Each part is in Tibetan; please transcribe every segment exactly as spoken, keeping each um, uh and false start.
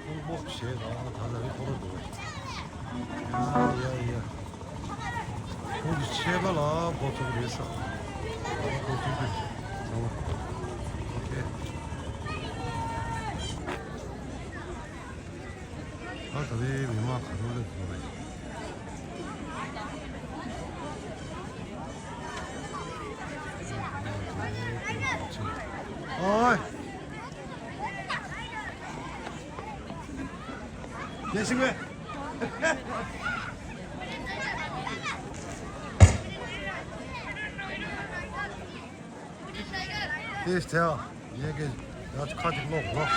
ཁོང་སྤོབས་བྱས་ལ་ད་ལ་རི་ཁོ་ར་འགྲོ་བས། ཡ་ཡ་ཡ། ཁོང་གི་ཆད་པ་ལ་འགོ་ཚུགས་རེད་ས། ཁོང་ཚུགས་དུས་ཚང་མ། ཨོ་ཁེ། ད་ད་རེས་མི་མང་ག་རོ་ལ་འགྲོ་བས། ཨོའི། ཡེ་ཤེས་མེད། དེ་བྱས་ཡ་གི་ཡ་ཁ་ཅིག་ལོག་ལོག་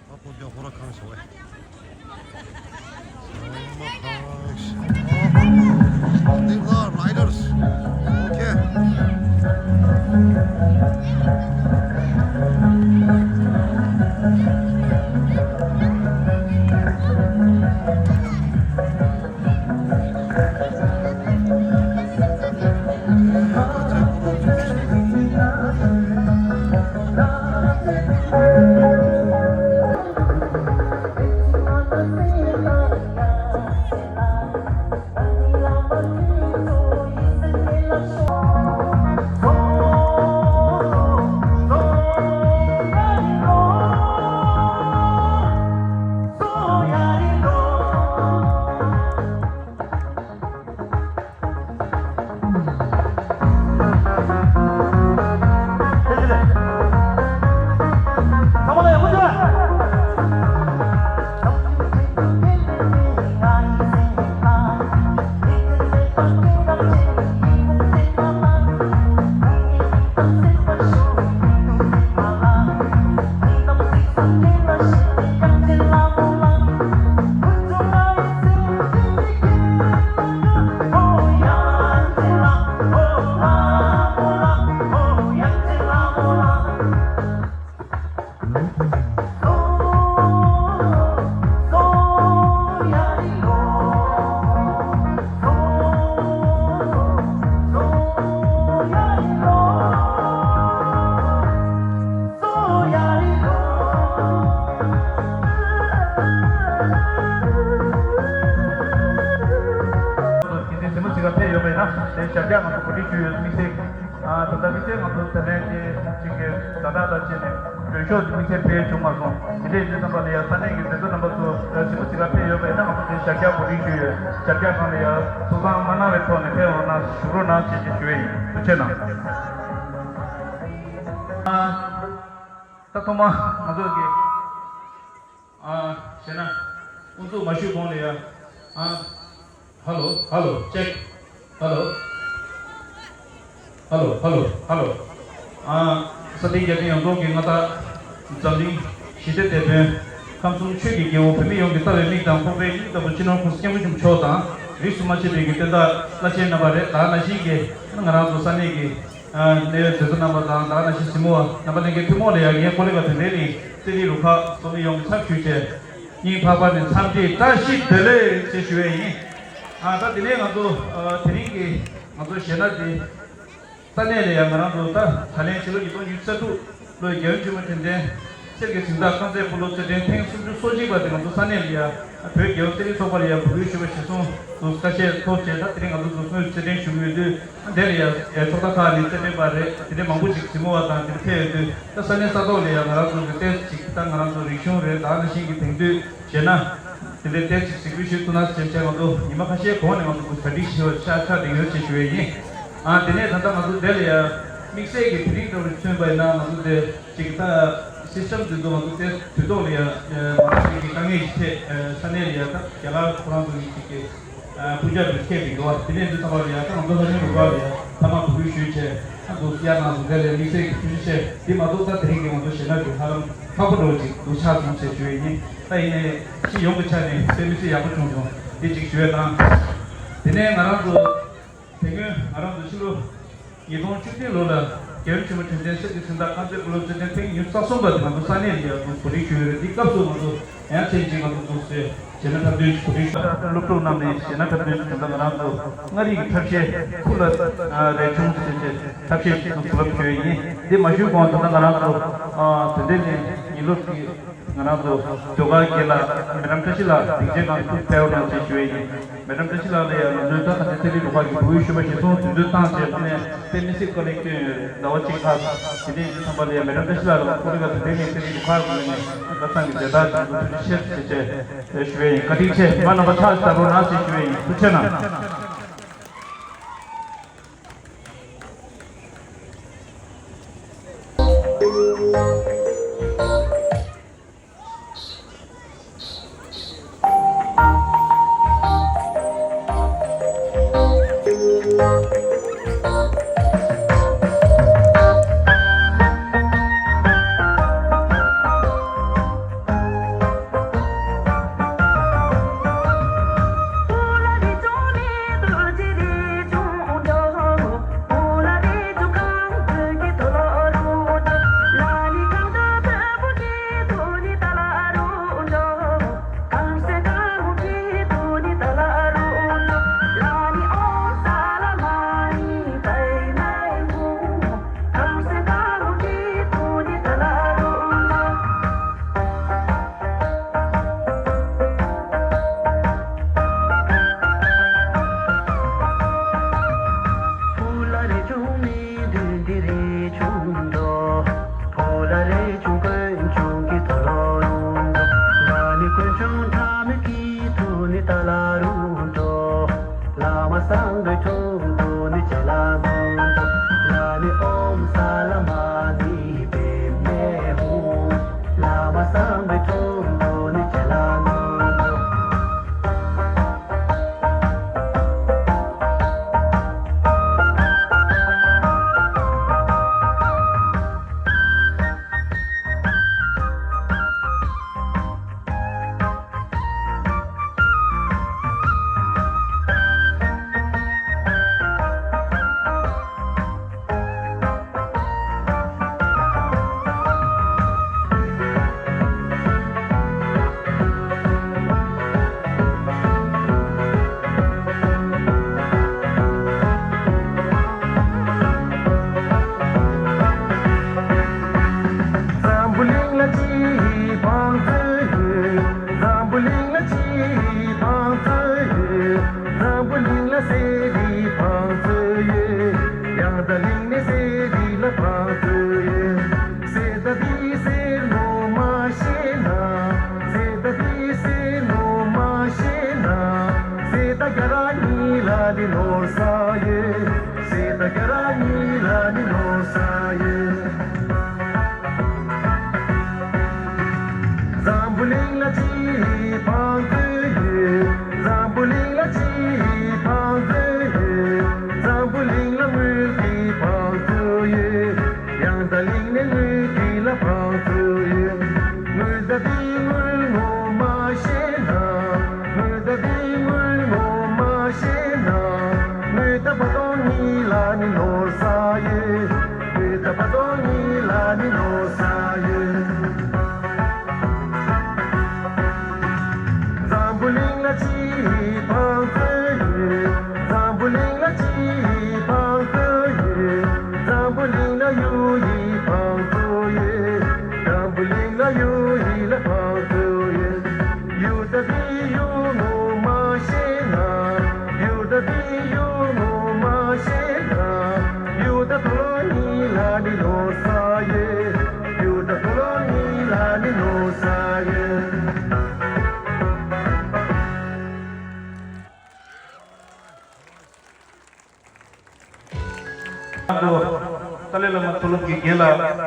ཨ་ཁོ་རྒྱ་ཁོ་ར་ཁང་ཞོག་ཨེ། ཨོ་མ་ཁང་ཞིག These are riders. Okay. ཕེབས་ཡོད་པས་ན་དེ་ཞབས་བཀྱག་ང་ཚོ་གོ་སྒྲིག་ཞུས་ཡོད་དམིགས་བསལ། ཨ། ད་ལྟ་དམིགས་བསལ་ང་ཚོ་དེ་ནས་ཀྱི་ཁོང་གཅིག་གི་ཛ་དྲག་དང་བཅས་ནས་མགྲོན་ཤོག་དེ་དམིགས་བསལ་ཕེབས་བྱུང་མ་སོང་། དེ་འདྲ་ཡིན་དུས་ཙམ་པ་ལ་ཡ་ས་གནས་ཀྱི་མཛད་གཙོ་རྣམ་པ་ཚོ་ཞིབ་པོ་ཅིག་ལ་ཕེབས་ཡོད་པས་ན་ང་ཚོ་དེ་ཞབས་བཀྱག་གོ་སྒྲིག་ཞུས་ཡོད། ཞབས་བཀྱག་སྒང་ལ་ཡ་ཐུགས་སྣང་མ་གནང་བའི་ཐོག་ནས་ཕེབས་རོགས་གནང་། བཞུགས་རོགས་གནང་ཞེས་ཞུ་ཡས་ཡིན། ཐུགས་རྗེ་གནང་། ཨ། ད་ཐོག་མ་ང་ཚོ་གི་ཨ། བྱས་ན། དབུ་འཛུགས་མ་ཞུས་གོང་ལ་ཡ། ཨ། ཧ་ལོ། ཧ་ལོ། ཅེག་ཧ་ལོ། ཧ་ལོ། ཧ་ལོ། ཧ་ལོ། ཨ། ས་སྟེང་རྒྱལ་ཕྲན་ཡོངས་རྫོགས་ཀྱི་མངའ་བདག་འཛམ་གླིང་ཞི་བདེ་དེད་དཔོན་ཁམས་གསུམ་ཆོས་ཀྱི་རྒྱལ་པོ་བོད་མི་ཡོངས་ཀྱི་ལྟ་བའི་མིག་དང་ཕོག་པའི་སྙིང་ལྟ་བུ་སྤྱི་ནོར་༸གོང་ས་༸སྐྱབས་མགོན་ཆེན་པོ་མཆོག་དང་། རིས་སུ་མ་ཆད་པའི་གི་བསྟན་བདག་བླ་ཆེན་རྣམ་པ་རེད། ད་ག་ནང་བཞིན་གྱི་ང་རང་ཚོ་ས་གནས་ཀྱི་ཨ། གནད་ཡོད་མཛད་གཙོ་རྣམ་པ་དང་། ད་ག་ནང་བཞིན་གཟིགས་མོ་བ་རྣམ་པ་ལྷན་རྒྱས་ཐུན་མོང་ལ་ཡ་ངའི་ཀོ་ལི་ག་དོན་ལྡན་གླིང་རྩེད་རིགས་རུ་ཁག་ཚོགས་མི་ཡོངས་ཀྱི་ཚབ་ཞུས་བྱས། སྙིང་ཐག་པ་ནས་འཚམས་འདྲི་བཀྲ་ཤིས་བདེ་ལེགས་ཞེས་ཞུ་བས་ཡིན། ཨ། ད་དེ་ནས་ང་ཚོ་ཨ། དེ་རིང་གི་ང་ཚོ་གཞས་སྣ་འདི་ས་གནས་ལ་ཡ་ང་རང་ཚོ་ད་ད་ལན་ཕྱི་ལོ་ཉིས་སྟོང་ཉི་ཤུ་རྩ་དྲུག་ལོའི་རྒྱལ་ཡོངས་ཆེན་མོ་དྲན་རྟེན་ གསེར་གྱི་གཟེངས་རྟགས་རྐང་རྩེད་སྤོ་ལོ་རྩེད་འགྲན་ཐེངས་སུམ་ཅུ་སོ་གཅིག་པ་དེ་ང་ཚོ་ས་གནས་ལ་ཡ་བོད་རྒྱལ་ཡོངས་རྩེད་རིགས་ཚོགས་པ་ལ་ཡ་འབོད་སྐུལ་ཞུས་པ་གཞིར་བཟུང་དུ་ཁ་ཤས་ཐོབ་བྱས། ད་དེ་རིང་ང་ཚོ་འདུག་སེ་རྩེད་འགྲན་ཞུ་གི་ཡོད་དུས། ཨ། དེ་ལ་ཡ་ཨེ་ཕྱོགས་མཐའ་ཁག་ནས་རྩེད་འགྲན་པ་རེད། དེ་འདྲའི་མང་པོ་ཅིག་གཟིགས་མོ་བ་དང་དེ་འདྲ་ཕེབས་ཡོད་དུས། ད་ས་གནས་ས་ཐོག་ལ་ཡ་ང་རང་ཚོ་གི་ཏོག་ཙམ་ཅིག་ད་ང་རང་ཚོ་རིག་གཞུང་རེད། ད་ནང་བཞིན་གྱི་དེང་དུས་བྱས་ན་དེ་འདྲའི་ཏོག་ཙམ་ཅིག་གཟིགས་འབུལ་ཞུས་ཐུབ་ན་ཟེར་བྱས། ང་ཚོ་ཉི་མ་ཁ་ཤས་གོང་ནས་ང་ཚོ་གྲ་སྒྲིག་བྱས་པ་ཆགས་ཆགས་བསྡད་ཡོད་ཅེས་ཞུ་ཡས་ཡིན། ཨ། དེ་ནས་ད་ལྟ་ང་ཚོ་དེ་ལ་ཡ་དམིགས་བསལ་གྱི་དེ་རིང་འདྲ་བོ་མཚོན་པ་ཡིན་ན། ང་ཚོ་དེ་ཅིག་ད་སི་སི་ཊམ་དེ་ཚོ་ང་ཚོ་དེ་དུས་ཐོག་ལ་ཡ་ཨ་མང་པོ་ཞིག་གི་དཀའ་ངལ་ཞིག་འཕྲད། ཨ། ས་གནས་ལ་ཡ་ད་རྒྱ་གར་ཁོ་རང་ཚོ་གི་ཅིག་གི་ཨ་སྤུན་ཀྱག་དེ་ཚོ་ཁྱེར་ཏེ་འགྲོ་བ། དེ་ནས་འདི་ཚང་མ་ལ་ཡ་ད་ང་ཚོ་ལྷ་ལྡན་རུ་ཁག་ལ་ཡ་ཐ་མག་འབོད་སྐུལ་ཞུས་བྱས། ཨ། འདུག་སེ་གཡར་གནང་སོང་། དེ་ལ་དམིགས་བསལ་གྱི་ཐུགས་རྗེ་ཆེ། འདི་མ་གཏོགས་ད་དེ་རིང་གི་ང་ཚོ་གཞས་སྣ་དེ་ཧ་ལམ་ཁག་པོ་འདྲ་བོ་ཅིག་འདུག་ཆགས་སོང་ཟེར་ཞུ་ཡས་ཡིན། ད་ཡིན་ནའི་སྤྱི་ཡོངས་ཀྱི་ཆ་ནས་དཔེ་མི་སྲིད་ཡག་པོ་བྱུང་སོང་། འདི་གཅིག་ཞུ་ཡས་དང་། དེ་ནས་ང་རང་ཚོ་དེ་སྔོན་ང་རང་ཚོ་ཕྱི་ལོ་ཉིས་སྟོང་བཅུ་བདུན་ལོ་ལ་རྒྱལ་ཡུམ་ཆེན་མོ་དྲན་རྟེན་གསེར་གྱི་གཟེངས་རྟགས་རྐང་རྩེད་སྤོ་ལོ་རྩེད་འགྲན་ཐེངས་ཉི་ཤུ་རྩ་གསུམ་པ་དེ་ང་ཚོ་ས་གནས་ལ་ཡ་འདུག་གོ་སྒྲིག་ཞུས་ཡོད་རེད། འདི་སྐབས་སུ་ང་ཚོ་ཡང་ཐེངས་གཅིག་ང་ཚོ་འདུག་སེ་གཞས་སྣ་འཁྲབ་སྟོན་གོ་སྒྲིག་ཞུ། སློབ་ཕྲུག་རྣམས་ནས་གཞས་སྣ་འཁྲབ་སྟོན་ཞུ་དོན་དག་ང་རང་ཚོ་མངའ་རིས་ཀྱི་འཁྲབ་གཞས་ཁུ་ལ་རས་ཆུང་ཟེར་བྱས་འཁྲབ་གཞས་ཤིག་ཚུར་བསླབ་ཞུ་ཡས་ཡིན། འདི་མ་ཞུས་གོང་ད་ལྟ་ང་རང་ཚོ་ཨ་དེ་འདྲ་ནས་ཉིན་སློབ་ཀྱི་ང་རང་ཚོ་ཟློས་གར་དགེ་ལགས་མེ་ཌམ་བཀྲ་ཤིས་ལགས་སྡིངས་ཆའི་སྒང་ཐུགས་ཕེབས་གནང་ཞེས་ཞུ་ཡས་ཡིན། མེ་ཌམ་བཀྲ་ཤིས་ལགས་ལ་ཡང་ང་ཚོའི་ད་ད་ལྟའི་རྩེད་རིགས་རུ་ཁག་གི་འབོད་སྐུལ་ཞུས་པ་གཞིར་བཟུང་དུས་ཚོད་བཏང་བྱས། དེ་ནས་དཔེ་མི་སྲིད་དཀའ་ལས་བསྐྱོན་ཡོད་རེད། ཟླ་བ་གཅིག་ལྷག་དེ་ནས་འདི་ཚང་མ་ལ་ཡང་མེ་ཌམ་བཀྲ་ཤིས་ལགས་ལ་ཁོ་རང་ག་ཚོད་དེ་ནས་རྩེད་རིགས་རུ་ཁག་གི་ངོས་ནས་བཀའ་བཟང་གི་མཛད་དག་དེ་ཚོ་ཐུགས་རྗེ་ཆེ་ཞེས་བྱས་ཞུ་ཡས་ཡིན། བཀའ་དྲིན་ཆེ། མ་རྣམ་པ་ཕྱག་ཞིག་བརྡབ་རོགས་གནང་ཞེས་ཞུ་ཡས་ཡིན། ཐུགས་རྗེ་གནང་། འཛམ་བུ་གླིང་ལ་སྤྱི་ཡི་བང་མཛོད་ཡོད། འཛམ་བུ་གླིང་ལ་སྤྱི་ཡི་བང་མཛོད་ཡོད། འཛམ་བུ་གླིང་ལ་གསེར་རིའི་བང་མཛོད་ཡོད། ཡང་ད་གླིང་ནས་གསེར་རི་ལ་བང་མཛོད་ཡོད། གསེར་རྟ་འདི་གསེར་ངོ་མ་ཤེས་ན། གསེར་རྟ་འདི་གསེར་ངོ་མ་ཤེས་ན། གསེར་རྟ་རྒྱ་ར་གཉིས་ལ་ནི་ནོར་ས་ཡོད། གསེར་རྟ་རྒྱ་ར་གཉིས་ལ་ནི་ནོར་ས་ཡོད། འཛམ་བུ་གླིང་ལ་སྤྱི་ཡི་བང་མཛོད་ཡོད། འཛམ་བུ་གླིང་ལ་སྤྱི་ཡི་བང་མཛོད་ཡོད། འཛམ་བུ་གླིང་ལ་དངུལ་གྱི་བང་མཛོད་ཡོད། ཡང་ད་གླིང་ནས་དངུལ་གྱི་ལ་བང་མཛོད་ཡོད། དངུལ་རྟ་འདི་དངུལ་ངོ་མ་ཤེས་ན། དངུལ་རྟ་འདི་དངུལ་ངོ་མ་ཤེས་ན། དངུལ་རྟ་བ་དོང་གཉིས་ལ་ནི་ནོར་ས་ཡོད། དངུལ་རྟ་བ་དོང་གཉིས་ལ་ནི་ནོར་ས་ཡོད། འཛམ་བུ་གླིང་ལ་སྤྱི་ཡི་བང་མཛོད་ཡོད། འཛམ་བུ་གླིང་ལ་སྤྱི་ཡི་བང་མཛོད་ཡོད། འཛམ་བུ་གླིང་ལ་གཡུ་ཡི་བང་མཛོད་ཡོད། འཛམ་བུ་གླིང་ལ་ ཏཱ་ལའི་བླ་མ་མཐོ་སློབ་ཀྱི་རྒན་ལགས།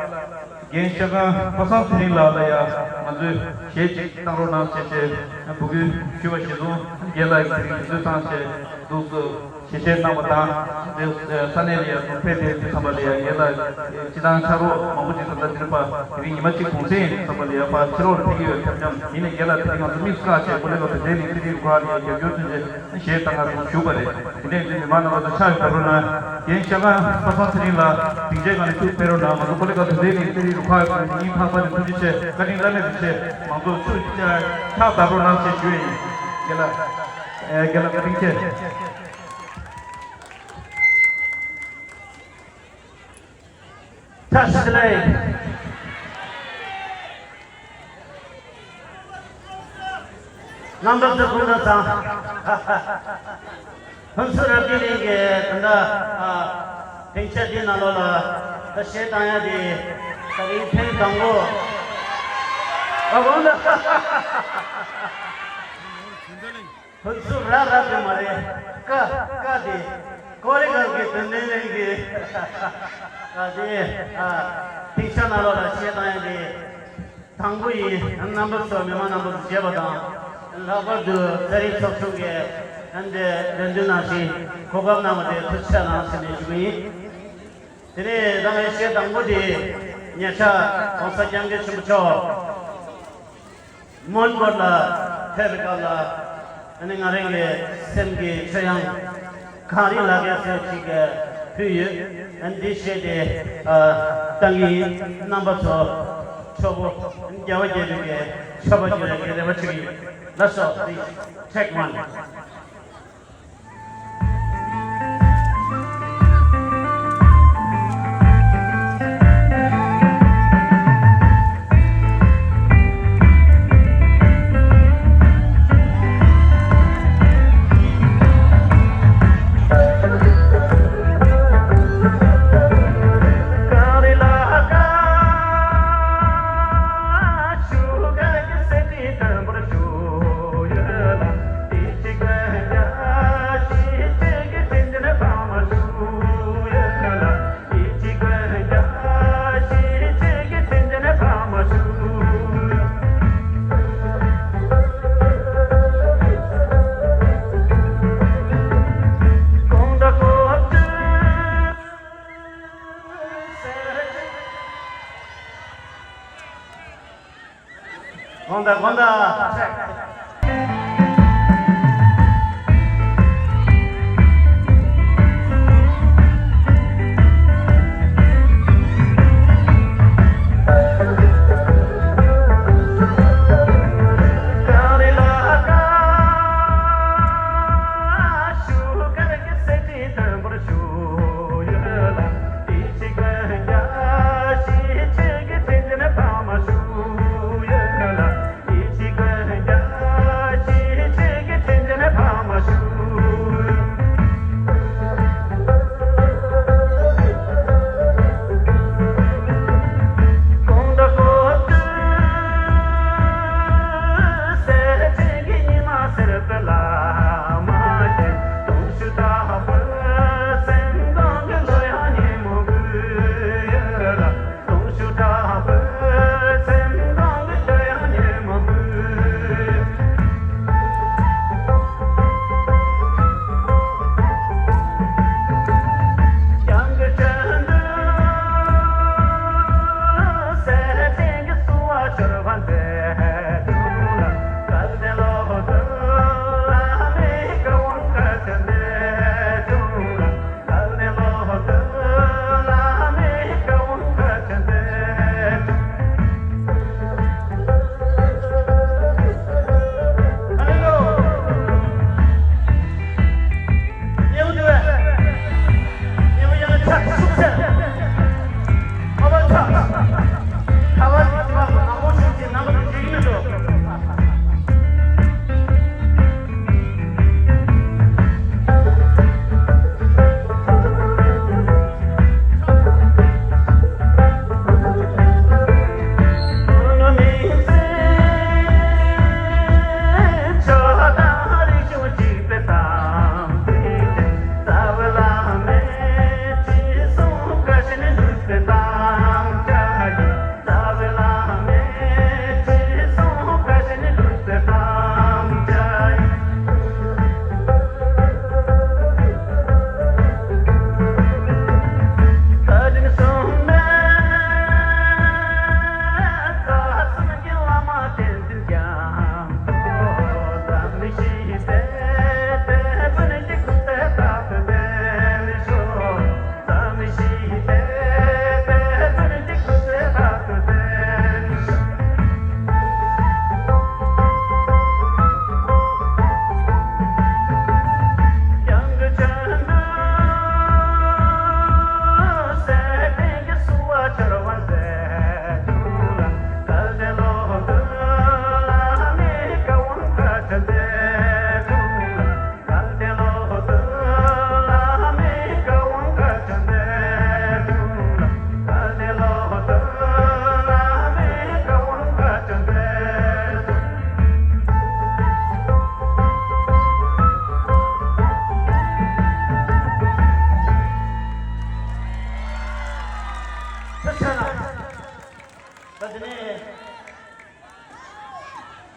རྒན་ཤ་ཁང་པ་སངས་ཚེ་རིང་ལགས་ལ་ཡང་ང་ཚོས་གཞས་ཅིག་བཏང་རོགས་གནང་ཞེས་བྱས་འབོད་སྐུལ་ཞུས་པ་གཞིར་བཟུང་རྒན་ལགས་ཀྱིས་དེ་རིང་དུས་ཚོད་བཏང་བྱས་འདུག་སེ་གཞས་བཤད་གནང་བ་དང་། དེ་ས་གནས་ལ་ཡང་འདུག་ཕེབས་ཏེ་དུས་ཙམ་པ་ལ་ཡང་རྒན་ལགས་སྤྱི་བཏང་ཕྱག་རོགས་མང་པོ་ཅིག་ད་ལྟ་འདིར་ཕར་དེ་རིང་ཉི་མ་གཅིག་གུང་སེང་ཙམ་པ་ལ་ཡང་ཕར་ཕྱི་ལོགས་ལ་ཕེབས་ཀྱི་ཡོད། འཁྱམ་འཁྱམ་ཡིན་ནའི་རྒན་ལགས་དེ་རིང་ང་ཚོ་དམིགས་བཀར་བྱས་ཀོ་ལེ་ལོ་དེ་འདྲའི་ནས་ཏི་རི་རུ་ཁག་ལ་ཡང་རྒྱབ་སྐྱོར་མཚོན་ཆེད། གཞས་བཏང་ག་ཞུགས་པ་རེད། དེ་ནས་འདི་མི་མང་རྣམ་པ་ཚོ་ཕྱག་བརྡབ་རོགས་གནང་། རྒན་ཤ་ཁང་པ་སངས་ཚེ་རིང་ལགས་སྡིངས་ཆའི་སྒང་ནས་ཚུར་ཕེབས་རོགས་གནང་། ང་ཚོ་ཀོ་ལེ་ག་དུ་ལས་ནས་ཏི་རི་རུ་ཁག་གི་ཉིན་ཕག་པ་ནས་ཐུགས་རྗེ་ཆེ་བཀའ་དྲིན་བླ་མེད་དུ་ཆེ། མང་ཚོགས་ཚུར་ཕྱག་བརྡབ་རོགས་གནང་ཞེས་ཞུ་ཡས་ཡིན། རྒན་ལགས། ཨེ། རྒན་ལགས་བཀའ་དྲིན་ཆེ། བཀྲ་ཤིས་བདེ་ལེགས། རྣམ་པ་ཚོ་སྐུ་ཁམས་བཟང་། ཕུན་ཚོགས་རབ་རྒྱས་གླིང་གི་ད་ལྟ་ཨ་སྡིངས་ཆ་འདིའི་ནང་ལོགས་ལ་ད་གཞས་བཏང་ཡ་དེ་ད་རིང་ཐེངས་དང་པོ། ཨ་འོང་ད། ཕུན་ཚོགས་རབ་རབ་དེ་མ་རེད། ཀ་ཀ་དེ་ཀོ་ལེ་ག་གི་དོན་ལྡན་གླིང་གི་ཨ་དེ་ཨ་སྡིངས་ཆ་ནང་ལོགས་ལ་གཞས་བཏང་ཡ་དེ། དང་པོ་ཡིན། རྣམ་པ་ཚོ་མི་མང་རྣམ་པ་ཚོ་མཇལ་བ་དང་། ལྷག་པར་དུ་ཚན་རིག་ཚོགས་ཆུང་གིས་ཨ་འདི་རེ་འདུན་ནང་བཞིན་གོ་སྐབས་གནང་བ་དེ་ཐུགས་རྗེ་ཆེ་གནང་ཟེར་ནས་ཞུ་གི་ཡིན། དེ་ནས་ད་ངས་གཞས་དང་པོ་དེ་ཉེ་ཆར་༸གོང་ས་༸སྐྱབས་མགོན་ཆེན་པོ་མཆོག་མོན་གྷོ་ལ་ཕེབས་པའི་སྐབས་ལ། ཨ་ནི་ང་རང་གི་སེམས་ཀྱི་ཆོས་དབྱངས་གངས་རི་ལ་རྒྱ་ཟེར་ཅིག་ཕུལ་ཡོད། ཨ་ནི་འདི་བཤད་དེ་ཨ་བཏང་གི་ཡིན། རྣམ་པ་ཚོ་མཆོད་པ་རྒྱལ་བ་དགྱེས་པའི་མཆོད་པ་བརྗོད་ཡག་གི་རེ་བ་ཆེ་གི་ཡིན། ལགས་སོ། Please, take one. དགོངས་དག་དགོངས་དག་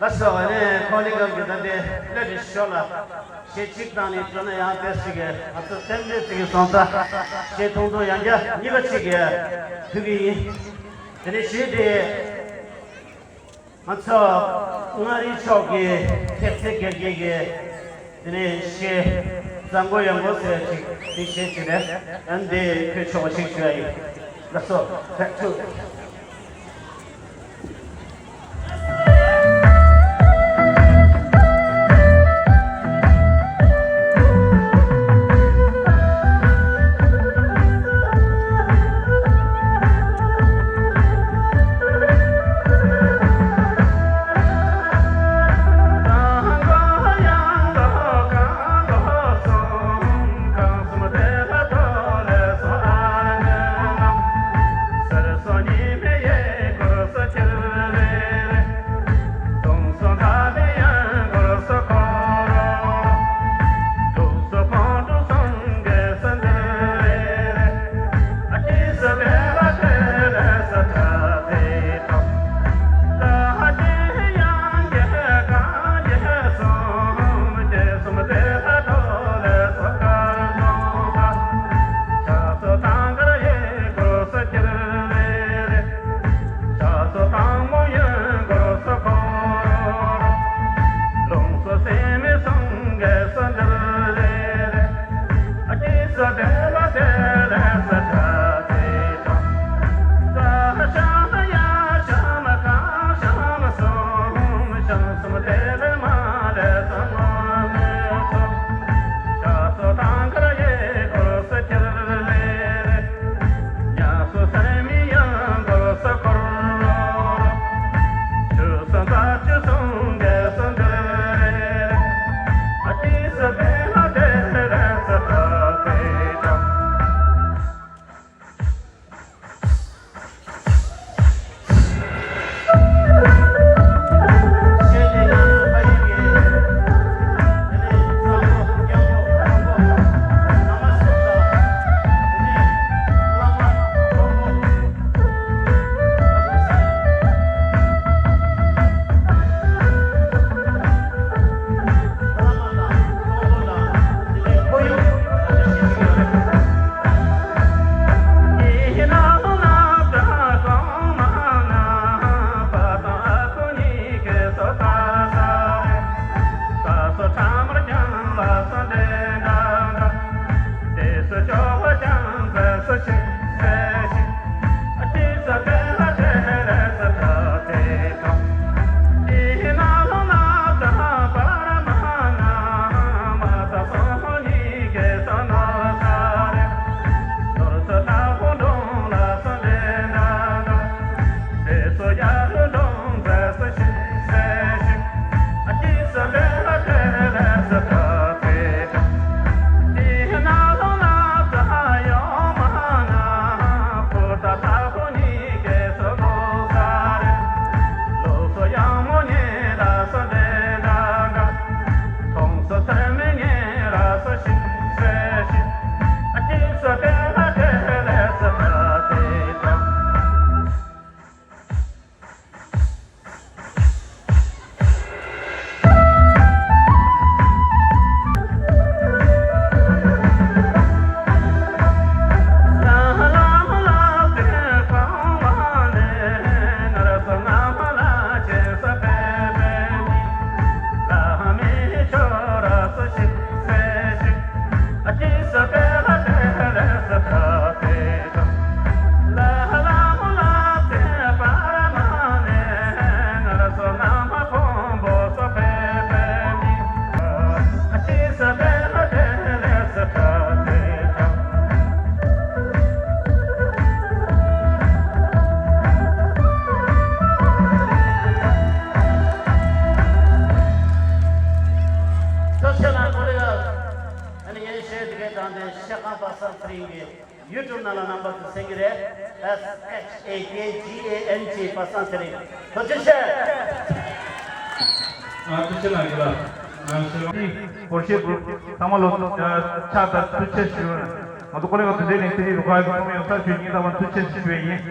ལགས་སོ། ཨ་ནི་ཁོང་གཉིས་ཀྱིས་ད་ལྟའི་སླེབས་པའི་ཞོར་ལ་གཞས་གཅིག་བཏང་ནས་འགྲོ་ན་ཡང་དེ་ཞིག་གི་ང་ཚོ་རྟེན་འབྲེལ་ཞིག་གི་སོང་ཙང་གཞས་ཐུང་ཐུང་ཡང་བསྐྱར་གཉིས་པ་ཅིག་གི་ཕུལ་གྱི་ཡིན། དེ་ནས་གཞས་དེ་ང་ཚོ་མངའ་རིས་ཕྱོགས་ཀྱི་ཐེབས་རྩེ་དགེ་རྒན་གྱི་དེ་ནས་གཞས་བཟང་པོ་ཡོང་གོ་ཟེར་ཅིག་དེ་གཞས་ཅིག་རེད། ཨ་ནི་དེ་ཕུལ་ཆོག་པ་ཞིག་ཞུ་ཡ་ཡིན། ལགས་སོ། Take two། ཐུགས་རྗེ་གནང་། ཨ་ནི་ངས་གཞས་དེ་གའི་དང་དེ་ཤ་ཁང་པ་སངས་ཚེ་རིང་གི་ཡུ་ཊུབ་ནང་ལ་རྣམ་པ་ཚོས་གསན་གྱི་རེད། S H A K G A N G པ་སངས་ཚེ་རིང་། ཐུགས་རྗེ་ཆེ། ཨ་ཐུགས་རྗེ་གནང་། ཨ་ཤེས་པ་ནི་སྒོར་གཞས་འདུག་ཚང་མ་ལོ་ཆ་དང་ཐུགས་རྗེ་ཆེ་ཞུ། ང་ཚོ་ཀོ་ལེ་ག་ཚོད་འདྲེ་ནས་ཚེ་རིང་རུ་ཁག་གི་ཚོགས་མི་ཡོང་ས་ཞུ་ཉིན་ཚང་མ་ཐུགས་རྗེ་ཆེ་ཞུ་བ་ཡིན།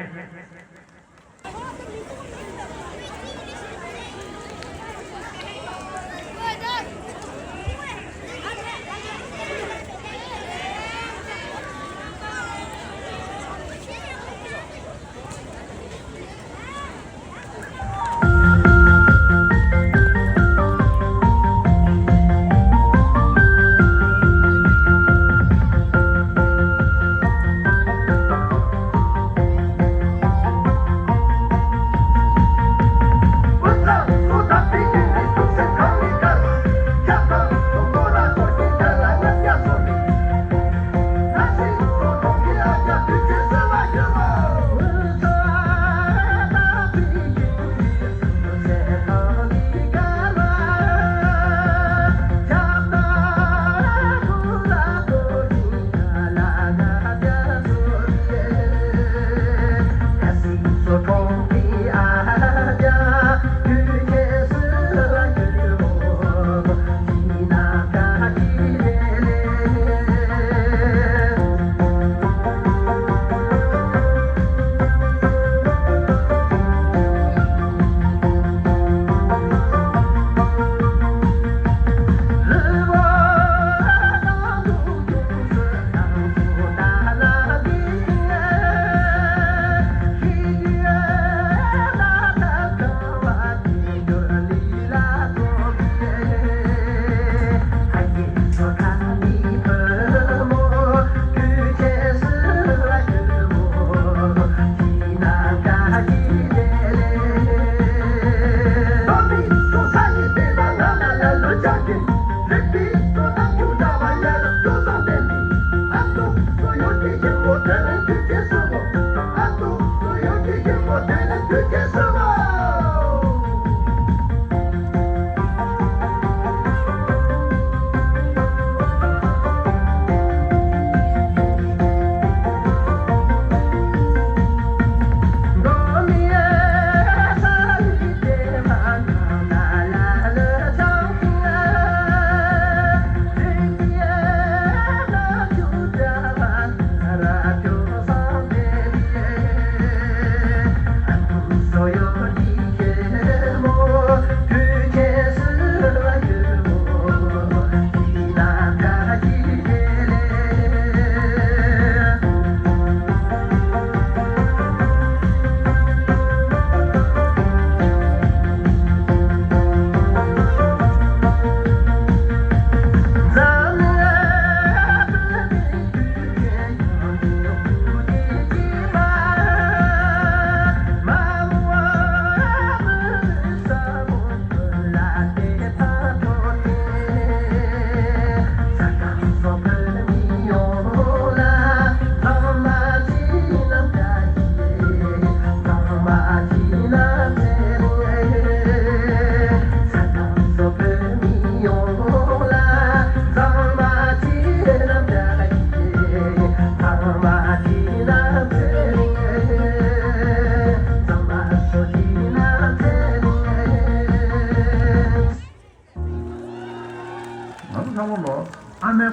ང་ཚོ་ཚང་མ་ལོ་ཨ་མའི་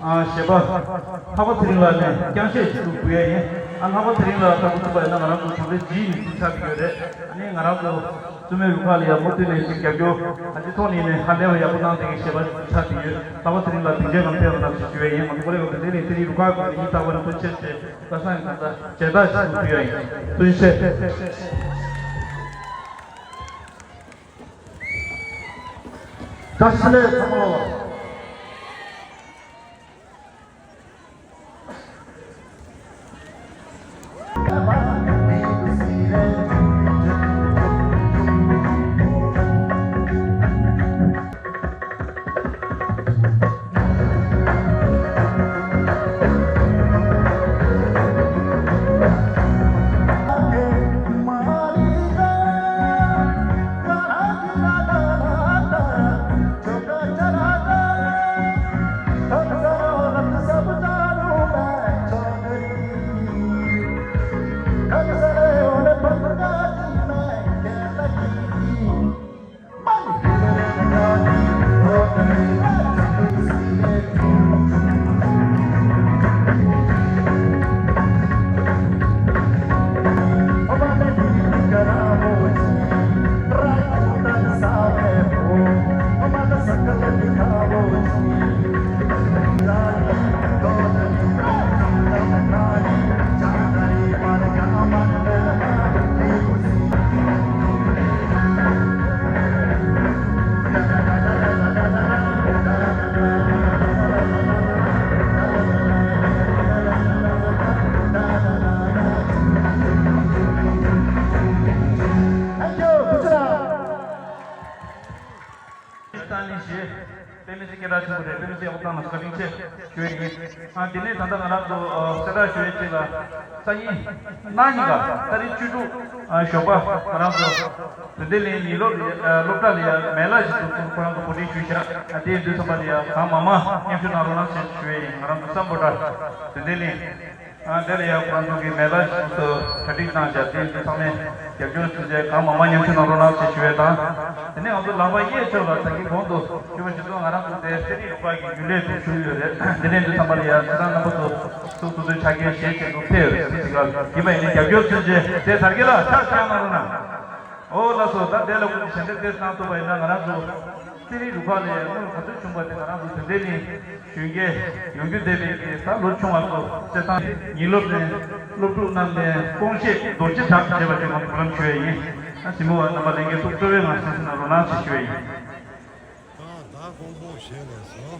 ཨ་ཞེས་པ། ལྷག་པ་ཚེ་རིང་ལགས་ནས་རྐྱང་གཞས་ཞིག་ཏུ་འབུལ་ཡ་ཡིན། ཨ་ལྷག་པ་ཚེ་རིང་ལགས་ལྟ་བུ་ཐུག་པ་ཡིན་ན་ང་རང་ཚོ་གྲངས་རིག་ཇི་ཡིན་ཚུལ་ཆགས་ཀྱི་ཡོད་རེད། ཨ་ནི་ང་རང་ཚོ་བཙུན་མའི་རུ་ཁག་ལ་ཡང་མུ་མཐུད་ནས་ཅིག་རྒྱབ་སྐྱོར་ཨ་ཅི་ཐོག་ནས་ནས་ཧ་ལས་པ་ཡག་པོ་གནང་བསྡད་མཁན་ཞེས་པ་ཞིག་ཏུ་ཆགས་ཀྱི་ཡོད། ལྷག་པ་ཚེ་རིང་ལགས་སྡིངས་ཆའི་ནང་ཕེབས་པ་ལ་ཞེས་ཞུ་ཡ་ཡིན། ང་ཚོ་ཀོ་ལེ་གོ་དེ་ནས་ཚེ་རིང་རུ་ཁག་གི་ཡིན་ལྟ་བུ་ནས་ཐུགས་རྗེ་ཆེ། ཁ་སང་ཡང་ད་ལྟ་མཇལ་དར་ཞིག་ཕུལ་ཡ་ཡིན། ཐུགས་རྗེ་ཆེ། བཀྲ་ཤིས་བདེ་ལེགས་ཚང་མ་ལ། Thank you. Good job. ཏཱ་ལི་ཞེས་དཔེ་མི་སྲིད་སྐད་གྲགས་ཆེན་པོ་རེད། དཔེ་མི་སྲིད་ཡག་པོ་བཏང་ལ་བཀའ་དྲིན་ཆེ་ཞུ་ཡི་ཡིན། ཨ་དེ་ནས་ད་ལྟ་ང་རང་ཚོ་གསལ་བསྒྲགས་ཞུ་ཡས་ཅིག་ལ་སང་ཉིན་གནངས་ཉིན་ག་ཏ་རིག་བཅུ་དྲུག་ཨ་ཞོགས་པ་ང་རང་ཚོ་དོན་ལྡན་གླིང་ཉིན་སློབ་སློབ་གྲྭ་ལ་ཡ་མེ་ལ་ཞིག་ཏུ་ཁོ་རང་ཚོ་གོ་སྒྲིག་ཞུས་ཤག་ཨ་དེ་ཡིན་དུས་ཙམ་པ་ལ་ཡ་གང་མང་མང་མཉམ་ཞུགས་གནང་རོགས་གནང་ཞེས་ཞུ་ཡས་ཡིན། ང་རང་ཚོ་སམ་བྷོ་ཊ་དོན་ལྡན་གླིང་། ཨ་དེ་ལ་ཡང་ཁོ་རང་ཚོ་གི་མེ་ལ་ཞིག་ཏུ་གྲ་སྒྲིག་གནང་བཞག་དེ་ཚོ་ཚང་མས་རྒྱབ་སྐྱོར་བྱས་རྗེས་གང་མང་མང་མཉམ་ཞུགས་གནང་རོགས་གནང་ཞེས་ཞུ་བ་དང་། དེ་ནས་ང་ཚོ་ལག་པ་གཡས་ཕྱོགས་ལ་ད་གིན་གོང་དུ་ཞུས་པ་བཞིན་དུ་ང་རང་ཚོ་དེ་ཚེ་རིང་རུ་ཁག་གི་རྒྱུན་ལས་དུ་ཞུགས་ཡོད་རེད། དེ་ནས་འདི་ཚང་མ་ལ་ཡང་ཁྱེད་རང་རྣམ་པ་ཚོ་ཐུགས་ཐུགས་ཚོད་ཆ་རྐྱེན་བཞེས་བྱེད་དུ་ཕེབས་ཡོད་རེད། དེ་ཚིག་ལ་ཡིན་པ་ཡིན་ན་རྒྱབ་སྐྱོར་བྱས་རྗེས་དེ་དར་རྒྱས་ལ་ཕྱག་བཞག་གནང་རོགས་གནང་། ཨོ་ལགས་སོ། ད་དེ་ལ་ཀུན་གྱིས་ཞལ་འདེབས་དེ་གནང་ཐུབ་པ་ཡིན་ན་ང་རང་ཚོ་ཚེ་རིང་རུ་ཁག་ལ་ཡང་དངུལ་ག་ཚོད་བྱུང་བ་དེ་ང་རང་ཚོ་དོན་ལྡན་གླིང་གཞོན་སྐྱེས་ཡོང་རྒྱུ་བསྡད་པའི་གི་ད་ལོ་ཆུང་བ་ཚོ་བཅད་ཐང་ཉིན་སློབ་ནས་སློབ་ཕྲུག་རྣམས་ནས་གཏོང་བཤད་རྡོ་རྗེ་བྲག་ཅེས་པ་དེ་ང་ཚོ་བུ་ལམ་ཞུ་ཡ་ཡིན། ཨ་གཟིགས་མོ་བ་རྣམ་པ་ལྷན་རྒྱས་ཐུགས་སྤྲོ་བའི་ངང་གསན་གཟིགས་གནང་རོགས་གནང་ཞེས་ཞུ་ཡ་ཡིན། ད་ད་དགོང་པོ་ཞེས་ལས་སོ།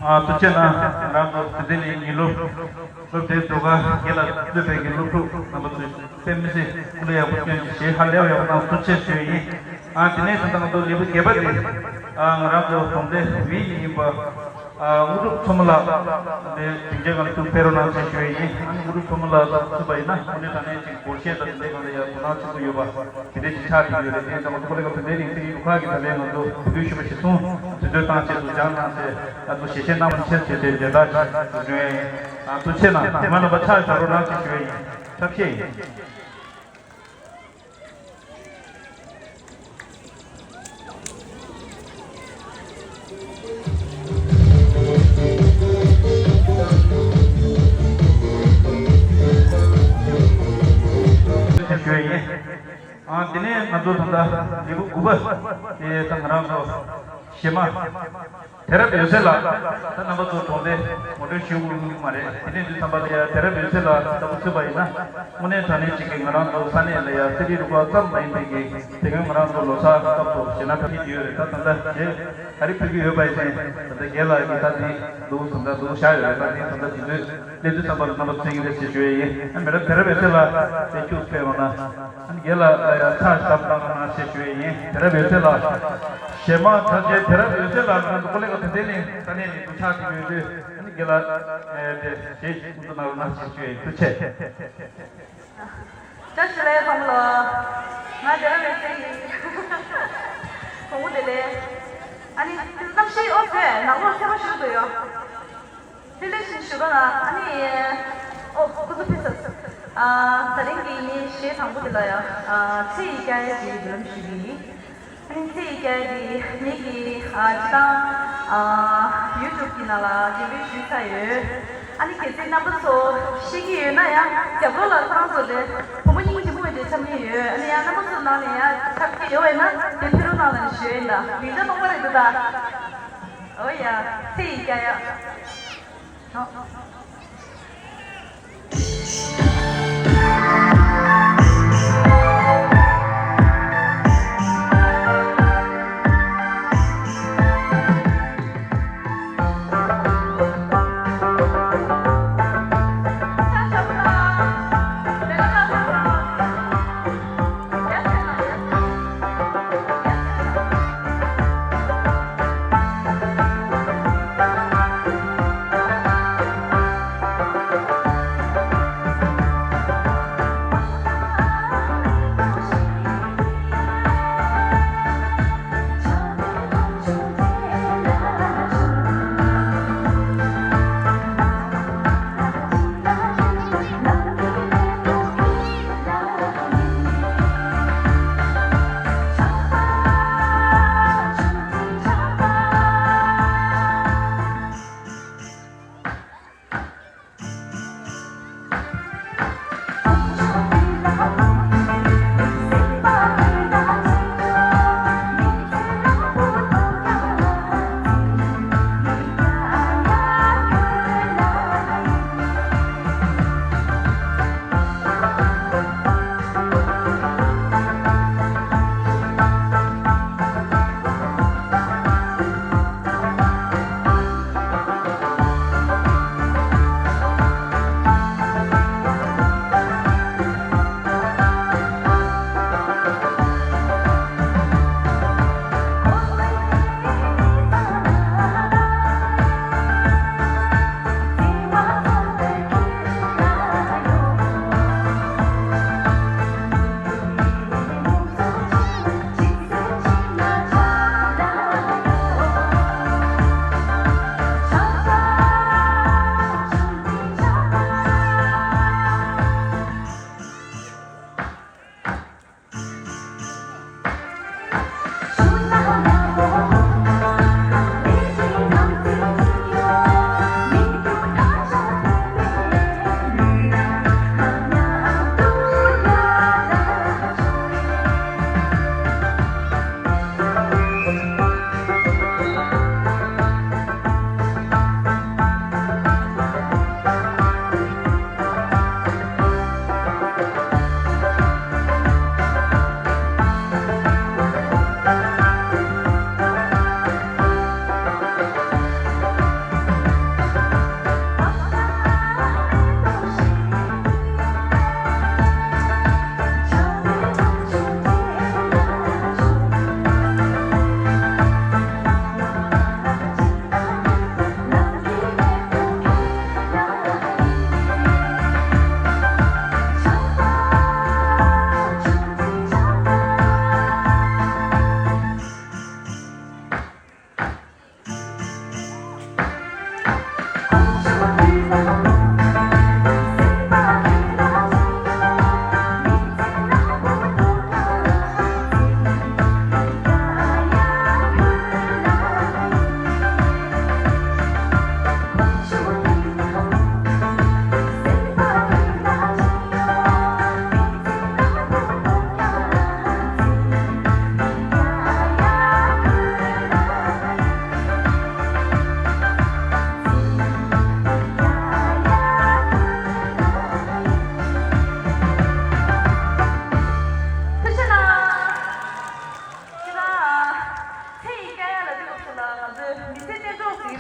ཨ། ཐུགས་རྗེ་གནང་། ང་རང་ཚོ་དེ་འདྲ་ནས་ཉིན་སློབ་སློབ་གྲྭའི་ཟློས་གར་དགེ་ལ་བསླབ་པའི་གི་སློབ་ཕྲུག་རྣམ་པ་ཚོས་དཔེ་མི་སྲིད་ཀུན་སློང་ཡག་པོ་བསྐྱོན་ནས་གཞས་ཧ་ལས་པ་ཡག་པོ་གནང་། ཐུགས་རྗེ་ཆེ་ཞུ་ཡས་ཡིན། ཨ། དེ་ནས་ད་ལྟ་ང་ཚོ་ལེའུ་བརྒྱད་པ་དེ། ཨ། ང་རང་ཚོ་གྲོང་སྡེ་བི་ཡིན་པ། ཨ། དངོས་གྲུབ་མཚོ་མོ་ལགས་འདི་དྲིན་ཆེན་ང་ལ་ཐུགས་ཕེབས་རོགས་གནང་ཞེས་ཞུ་ཡས་ཡིན། ཨ་ནི་དངོས་གྲུབ་མཚོ་མོ་ལགས་དང་མཚུངས་པ་ཡིན་ན་དངོས་གནས་དྲང་གནས་ཅིག་སྒོར་གཞས་དང་དེ་འདྲའི་སྒང་ལ་ཡང་དོ་སྣང་ཆེན་པོ་ཡོད་པ་དེ་འདྲའི་ཅིག་ཆགས་བསྡད་ཡོད་རེད། དེ་ཡིན་ཙང་ང་ཚོ་ཀོ་ལེ་ག་དེ་འདྲའི་རིང་ཚེ་རིང་རུ་ཁག་གིས་ད་ལན་ང་ཚོ་གུས་འདུད་ཞུ་བ་ཞིག་གསུངས། དུས་ཚོད་བཏང་བྱས་སུ་སྦྱངས་གནང་ཟེར། ང་ཚོ་ཞལ་བཞེས་གནང་བ་ཆེད་བྱས་ཏེ་མཇལ་དར་ཞིག་བསྒྲོན་ཡས་ཡིན། ཨ། ཐུགས་རྗེ་གནང་། རྗེས་མ་རྣམ་པ་ཕྱག་བཞག་རོགས་གནང་ཞེས་ཞུ་ཡས་ཡིན། ཐབས་ཤེས་ཡིན། ཞུ་ཡས་ཡིན། ཨ། དེ་ནས་ང་ཚོ་ད་ལྟ་ལེའུ་དགུ་པ་དེ་ད་ང་རང་ཚོ་གཞས་མ་དེ་རབ་འོད་ཟེར་ལགས། ད་རྣམ་པ་ཚོ་གྲོང་སྡེ་ངོ་སྤྲོད་ཞུ་དགོས་ཀྱི་མ་རེད། དེ་ནས་དུས་ཐམ་པ་ལ་ཡ་དེ་རབ་འོད་ཟེར་ལགས་ལྟ་བུ་ཚུད་པ་ཡིན་ན། དངོས་གནས་དྲང་གནས་ཅིག་གིས་ང་རང་ཚོ་ས་གནས་ལ་ཡ་ཚེ་རིང་རུ་ཁག་ཙམ་མ་ཡིན་པའི་གི་དེ་སྔོན་ང་རང་ཚོ་ལོ་གསར་སྐབས་སུ་གཞས་སྣ་འཁྲབ་ཀྱི་ཡོད་རེད། ད་ད་ལྟ་གཞས་ག་རེ་ཕུལ་གྱི་ཡོད་པ་ཡིན་ནའི་ད་ལྟ་རྒན་ལགས་ཀྱིས་ད་འདི་འདུག་ཟེར་ད་འདུག་བཞག་ཡོད་རེད། ད་འདི་ད་ལྟ་དུས་ཚོད་སླེབས་དུས་ཙམ་པ་ལ་རྣམ་པ་ཚོ་མཚོན་གྱི་རེད་ཅེས་ཞུ་ཡས་ཡིན། ཨ། མི་རབས་དེ་རབ་འོད་ཟེར་ལགས་དེ་ཁྱུག་ཕེབས་ཡོང་ན། ཨ་ནི་རྒན་ལགས་ལ་ཡང་ཕྱག་བཏབ་གནང་གནང་ཞེས་ཞུ་ཡས་ཡིན། དེ་རབ་འོད་ཟེར་ལགས། གཞས་མ་གྲགས་ཅན་དེ་རབ་འོད་ཟེར་ལགས་ང་ཚོ་ཀོ་ལེ་ག་དེ་འདྲའི་གླིང་ས་གནས་ནས་འདུག་ཕྱག་དེ་ཡོད་དུས། ཨ་ནི་རྒན་ལགས་དེ་གཞས་ཞིག་ཐུགས་གནང་གནང་ཞེས་ཞུ་ཡས་ཡིན། ཐུགས་རྗེ་ཆེ། བཀྲ་ཤིས་བདེ་ལེགས་ཚང་མ་ལ། ང་དེ་རབ་འོད་ཟེར་ཡིན། དགོང་མོ་བདེ་ལེགས། ཨ་ནི་གནམ་གཤིས་ཨོ་ཙེ་ནག་ལོག་ཚ་བ་ཞིག་འདུག་ཡོད། ལྷོད་ལྷོད་བཞིན་བཞུགས་རོགས་གནང་། ཨ་ནི། ཨོ། སྐུ་གཟུགས་ཕེབས་སོང་། ཨ། ད་རིང་གི་ངའི་གཞས་དང་པོ་དེ་ལ་ཡང་། ཨ། ཚེ་ཡི་སྐྱ་ཡ་ཞེས་འབུལ་ལམ་ཞུས་པ་ཡིན། ཨ་ནི་ཚེ་ཡི་སྐྱ་ཡ་དེ་ངེད་ཀྱི། ཨ། སྤྱིར་བཏང་། ཨ། ཡུ་ཊུབ་ཀྱི་ནང་ལ་འགྲེམས་སྤེལ་ཞུས་ཚར་ཡོད། ཨ་ནི་གལ་སྲིད་རྣམ་པ་ཚོ་ཤེས་ཀྱི་ཡོད་ན་ཡང་རྒྱབ་ལོགས་ལ་ཁོ་རང་ཚོ་དེ་བུ་མོ་སྙིང་རྗེ་མོ་དེ་འཁྲབ་མཁན་ཡོད། ཨ་ནི་ཡང་རྣམ་པ་ཚོ་ནང་ནས་ཡང་འཁྲབ་མཁན་ཡོད་པ་ཡིན་ན་དེ་ཕེབས་རོགས་གནང་ལབ་ནས་ཞུ་ཡ་ཡིན། ད་མིང་ཆ་གཏོང་པ་རེད་འདུག་ད། ཨོ་ཡ། ཚེ་ཡི་སྐྱ་ཡ།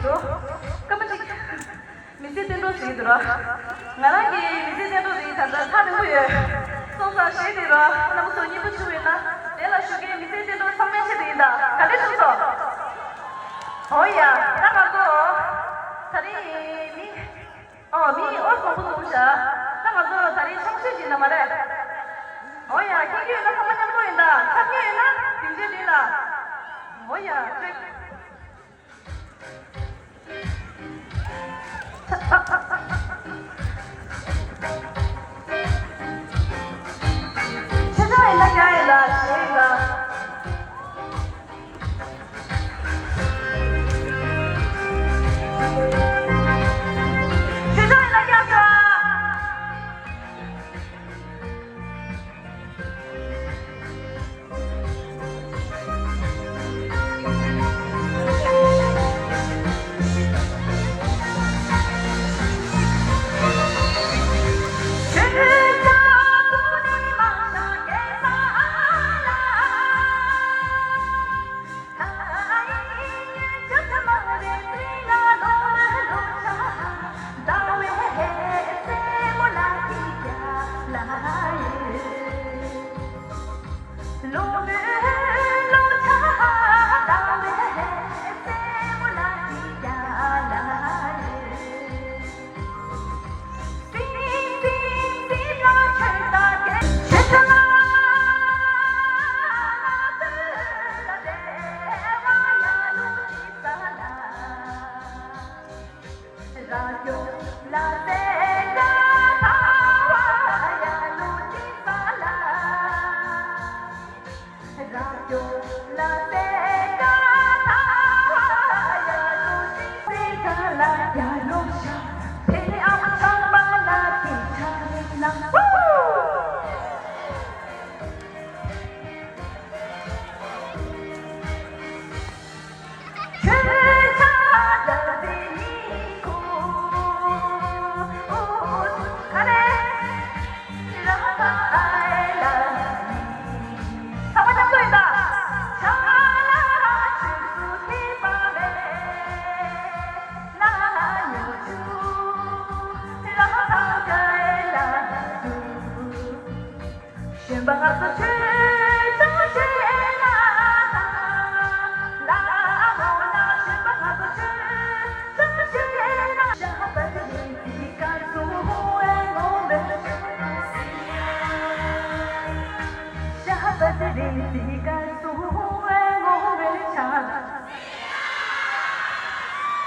སྐར་མ་གཅིག་མི་ཚེ་བསྟན་འགྲོ་ཟེར་གྱི་འདུག་ར། ང་རང་གི་མི་ཚེ་བསྟན་འགྲོ་དེ་ད་ལྟ་ཐག་རིང་པོ་ཡོད། སོང་ཙང་གཞས་དེ་ར་རྣམ་པ་ཚོ་སྙན་པོ་བྱུང་བས་ན་ལས་ལ་ཞུགས་མཁན་མི་ཚེ་བསྟན་འགྲོ་ཚང་མའི་ཆེད་དུ་ཡིན་ད། ག་འདྲས་བྱུང་སོང་། འོ་ཡ། ད་ང་ཚོ་ད་རིང་མི་ཨོ་མི་ཨོ་བཟང་པོ་འཛོམས་ཤག་ད་ང་ཚོ་ད་རིང་ཆང་ཤོས་ཅིག་ན་མ་རེད། འོ་ཡ། ཁྱེད་ཀྱི་ཡོད་ན་ཚང་མ་མཉམ་དུ་ཡིན་ད། ཆ་མཉམ་ཡོད་ན་སྡིངས་ཆའི་སྟེང་ལ། འོ་ཡ། ཁྱོད། ཆེ་ཆུང་ཡིན་ན་རྒྱ་ཡིན་ལ་ཞེ་ཡིན་ལ། ཆེ་ཆུང་ཡིན་ན་རྒྱ་ཡིན་ལ།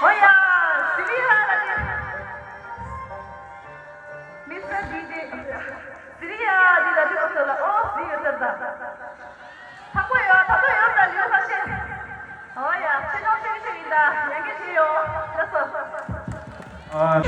འོ་ཡ། སི་རི་ཡ་ལ་ནི། མི་སི་ཊར་ཌི་ཇེ། སི་རི་ཡ་འདི་ལ་འདི་ལོ་ཚོད་ལ་ཨོ་སི་ཡོད་ཚར་ད། ཐག་པོ་ཡོད། ཐག་པོ་ཡོད་ད་ལིའུ་ཁ་ཤས། འོ་ཡ། ཆེ་ཆུང་ཆེ་ཆེ་ཡིན་ད། ཡང་སྐད་ཆེ་ཡོད། ལགས་སོ། ཨ།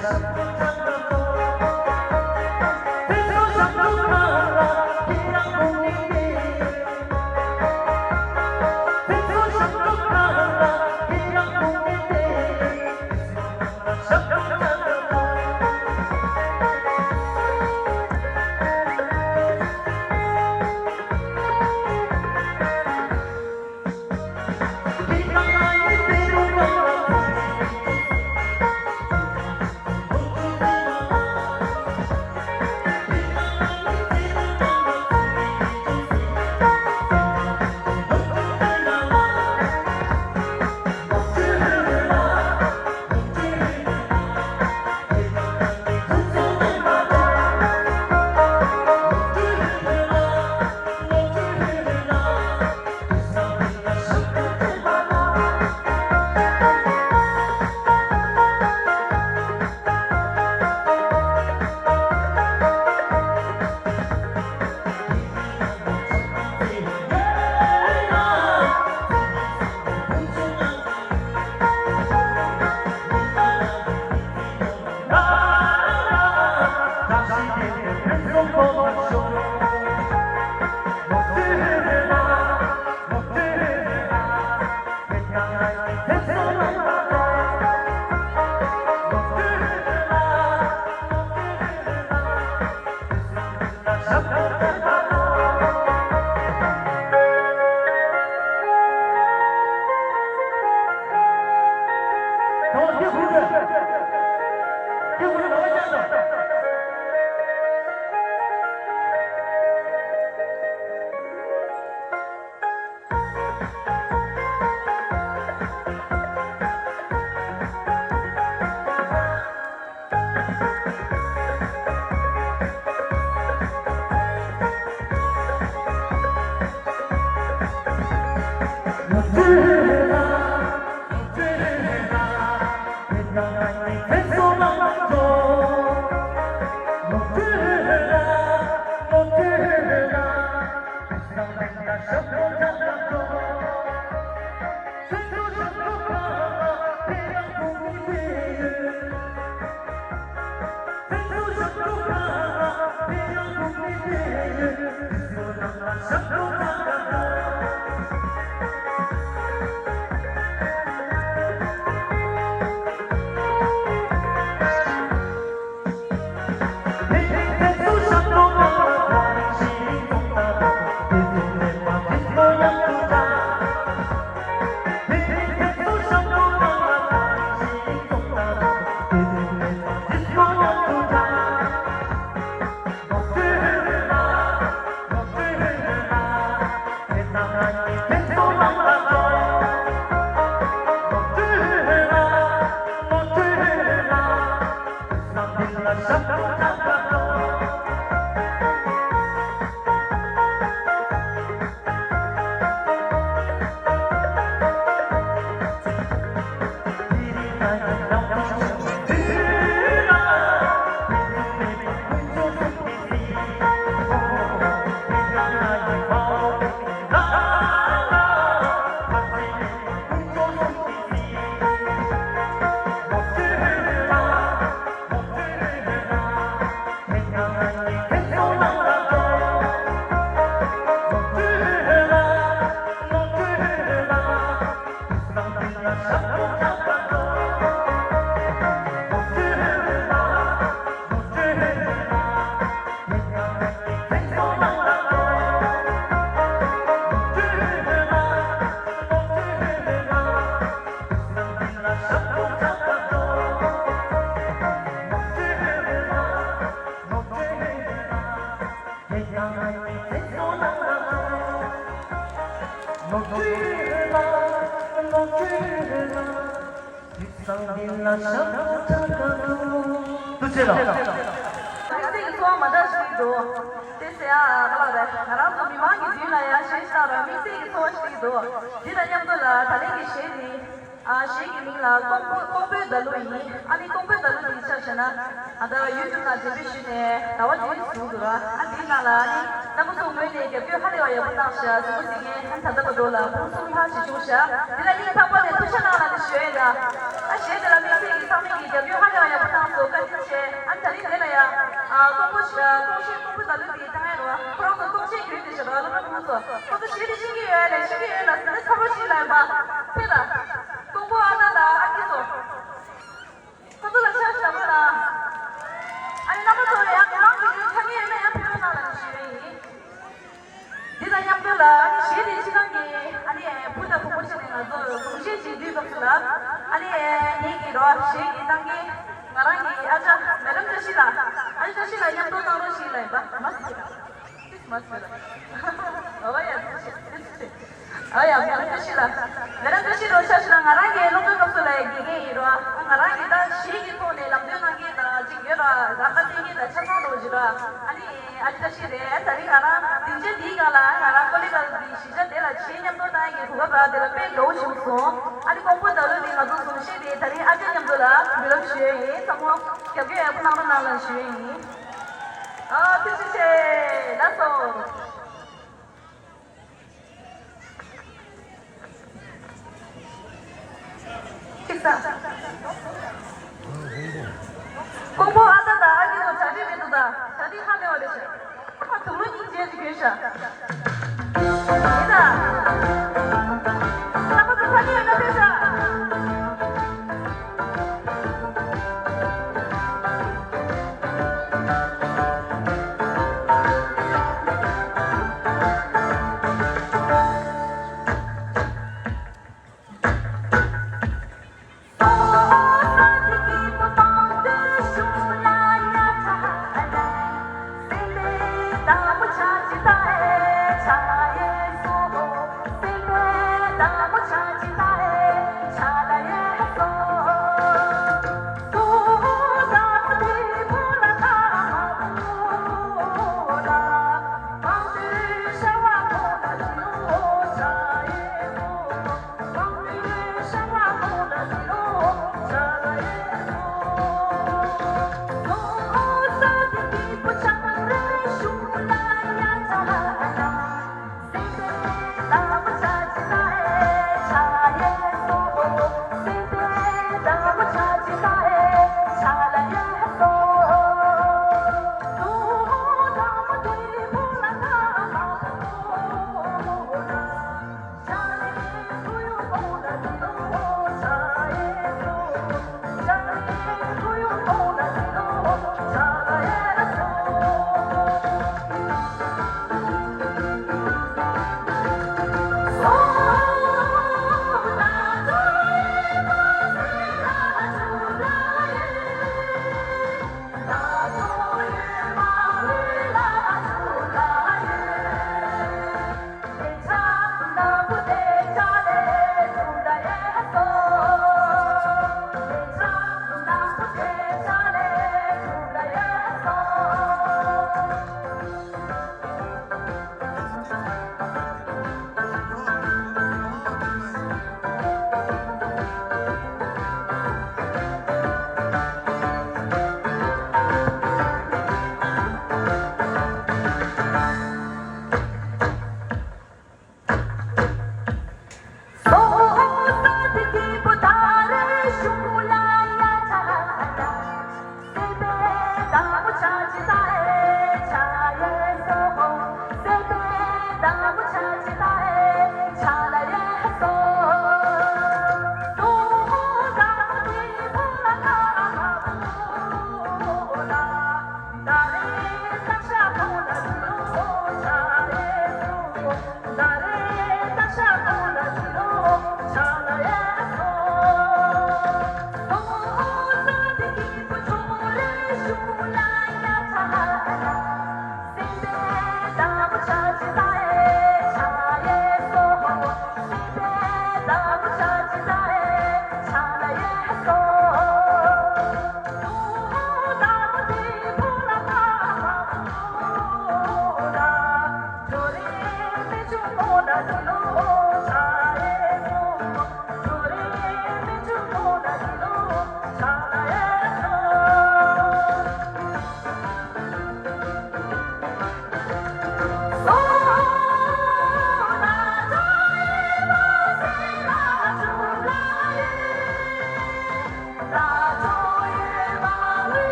Thank you. དམིགས་བསལ་གྱི་ཚོར་བ་མ་འདྲ་ཞིག་འདུག་དེ་ཟེར་ཡ་ག་ལ་རེད། ང་རང་ཚོ་མི་མང་གི་མདུན་ལ་ཡ་གཞས་ཤིག་བཏང་ར་དམིགས་བསལ་གྱི་ཚོར་བ་ཞིག་འདུག་དེ་དང་མཉམ་དུ་ལ་ད་ལན་གྱི་གཞས་འདི། ཨ། གཞས་ཀྱི་མིང་ལ་ཀོང་པོ་ཀོང་པོའི་བརྡ་གླུ་ཡིན། ཨ་ནི་ཀོང་པོའི་བརྡ་གླུ་འདི་ཆ་བཞག་ན། ཨ། ད་ཡུ་ཊུབ་ནང་འགྲེམས་སྤེལ་ཞུས་ནས་ཟླ་བ་བདུན་ཟིན་འདུག་ཨ། འདིའི་ནང་ལ་ཨ་ནི་རྣམ་པ་ཚོ་ངོས་ནས་རྒྱབ་སྐྱོར་ཧ་ལས་པ་ཡག་པོ་གནང་ཤག་གཟིགས་པོ་གཟིགས་མཁན་ཨ་ནི་ད་ལྟ་བར་དུ་ལ་ཕུང་གསུམ་ལྷག་ཞིག་བྱུང་ཤག་འདི་ལ་སྙིང་ཐག་པ་ནས་ཐུགས་ཆེ་གནང་ལབ་ནས་ཞུ་ཡ་ཡིན་ད། ཨ། གཞས་འདི་ལ་དམིགས་བསལ་གྱི་ཚང་མས་ཀྱི་རྒྱབ་སྐྱོར་ཧ་ལས་པ་ཡག་པོ་གནང་སོང་། བཀའ་དྲིན་ཆེ། ཨ་ནི་ད་རིང་འདི་ལ་ཡ། ཨ། ཀོང་པོ་ཞིག་ཀོང་གཞས་ཀོང་པོའི་བརྡ་གླུ་འདི་བཏང་ཡ་རེད་བ། ཁོ་རང་ཚོ་ཀོང་གཞས་གྱོན་བསྡད་ཤག་ར། སློབ་གྲྭ་ཕྲུ་གུ་ཚོ་ཁོ་ཚོ་གཞས་འདི་ཤེས་ཀྱི་ཡོད་ཨ་ལས་ཤེས་ཀྱི་ཡོད་ལ་ཟེར་ནས་ཚ་པོ་ཞིག་ལ་ཡིན་པ། ཕེབས་ལ། ཀོང་པོ་ཨ་ན་དང་ཨ་ཁྱི་ཚོ། ཁོ་ཚོ་ལ་ཕྱག་ཞུ་དགོས་ལ། ཨ་ནི་རྣམ་པ་ཚོ་ལ་ཡང་དོ་སྣང་གི་ཡོད་ཆ་ནི་ཡོད་ན་ཡང་ཕེབས་རོགས་གནང་ལ་ཞུ་ཡ་ཡིན། འདི་དང་མཉམ་དུ་ལ་ཨ་ནི་གཞས་དེ་སྤྱི་བཏང་གི་ཨ་ནི་བུ་དང་བུ་མོ་བྱས་ནས་ང་ཚོ་གུང་གཞས་བྱེད་དུས་སྐབས་སུ་ལ་ཨ་ནི་ངེད་ཀྱི་རོགས་གཞས་ཀྱི་བཏང་གི་ང་རང་གི་ཨ་ཅག་མེ་ཌམ་བཀྲ་ཤིས་ལགས། ཨ་ཅག་བཀྲ་ཤིས་ལགས་མཉམ་དུ་བཏང་རོགས་ཞུ་ལ་ཡིན་པ་མ་ཟེར་གི་ལ། ཨོ་ཡ། ཨོ་ཡ། མེ་ཌམ་བཀྲ་ཤིས་ལགས། མེ་ཌམ་བཀྲ་ཤིས་རོགས་ཆ་ཞུ་ན་ང་རང་གི་སློབ་གྲྭའི་སྐབས་སུ་ལ་ཡ་དགེ་རྒན་ཡིན་རོགས། ང་རང་གི་ད་གཞས་ཀྱི་ཐོག་ནས་ལམ་སྟོན་གནང་མཁན་དང་གཅིག་ཡོད་རོགས། རང་ཁ་སྟོན་མཁན་དང་ཆ་ཚང་རོགས་བྱེད་རོགས། ཨ་ནི་ཨ་ཅག་བཀྲ་ཤིས་རེད། ད་རིང་ང་རང་སྡིངས་ཆ་འདིའི་སྒང་ལ་ང་རང་ཀོ་ལི་གལ་གྱི་གཞིས་ཆགས་དེ་ལ་གཞས་མཉམ་དུ་བཏང་ཡ་གི་གོ་སྐབས་རག་དེ་ལ་དཔེ་དགའ་བོ་བྱུང་སོང་། ཨ་ནི་ཀོང་པོ་བརྡ་གླུ་འདི་ང་ཚོ་གཟུམ་གཞས་དེ་ད་རིང་ཨ་ཅག་མཉམ་དུ་ལ་འབུལ་ལམ་ཞུ་ཡ་ཡིན། ཚང་མ་རྒྱབ་སྐྱོར་ཡག་པོ་གནང་རོགས་གནང་ལ་ཞུ་ཡ་ཡིན། ཨ། ཐུགས་རྗེ་ཆེ། ལགས་སོ། ཅིག་ས། ཀོང་པོ་ཨ་ད་དང་ཨ་ཁྱི་ཚོ་གྲ་སྒྲིག་རེད་འདུག་ད། གྲ་སྒྲིག་ཧ་ལས་པ། ཨ། དུག་ལོག་སྙིང་རྗེ་ཅིག་གྱོན་ཤག་ཡིན་ད། ལྷག་པ་ཚོ་ཕ་གི་ཡོད་ན་ཕེབས་ཤག་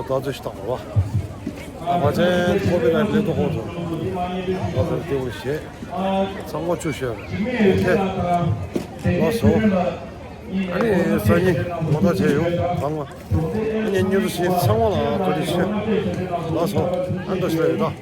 ལོ་ལྟ་ཚུལ་ཞིག་བཏང་བ། ད་ཕལ་ཆེར་ཀོ་པི་རའེ་ཊི་ལས་དོ་ཁོང་ཚོ་ལོ་ཚར་ལྟེ་བོ་བྱས། ཚང་མ་བཅུ་ཤོད་རེད། ལགས་སོ། ཨ་ནི་སང་ཉིན་ངོ་རྟགས་བྱས་ཡོང་ཚང་མ། ཨ་ནི་མྱུར་དུ་ཞིག་ཚང་མ་ལ་གོ་སྒྲིག་ཞུ། ལགས་སོ། ཨ་ནི་ཏོ་ཤི་ལ་ཡོད་ད།